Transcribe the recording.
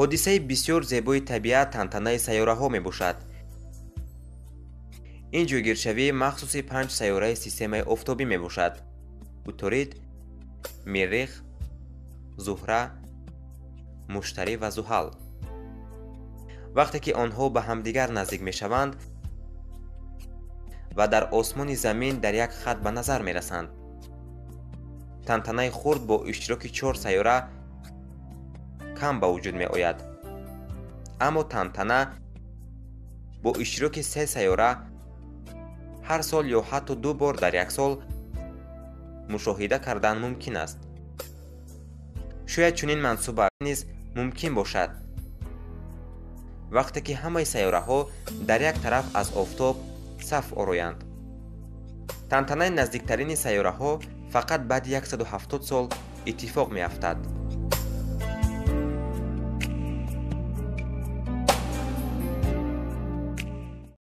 Ҳодисаи бисёр зебои табиат тантанаи сайёраҳо мебошад. Ин ҷойгиршавии махсуси 5 сайёраи системаи офтобӣ мебошад: Уторид, Миррих, Зуҳра, Муштарӣ ва Зуҳал. Вақте ки онҳо ба ҳамдигар наздик мешаванд ва дар осмони замин дар як хат ба назар мерасанд. Тантанаи хурд бо иштироки 4 сайёра кам ба вуҷуд меояд. Аммо тантана бо иштироки 3 сайёра ҳар сол ё ҳатто 2 бор дар як сол мушоҳида кардан мумкин аст. Шояд чунин мансуба низ мумкин бошад, вақте ки ҳамаи сайёраҳо дар як тараф аз офтоб саф ороянд. Тантанаи наздиктарини сайёраҳо фақат баъди 170 сол иттифоқ меафтад.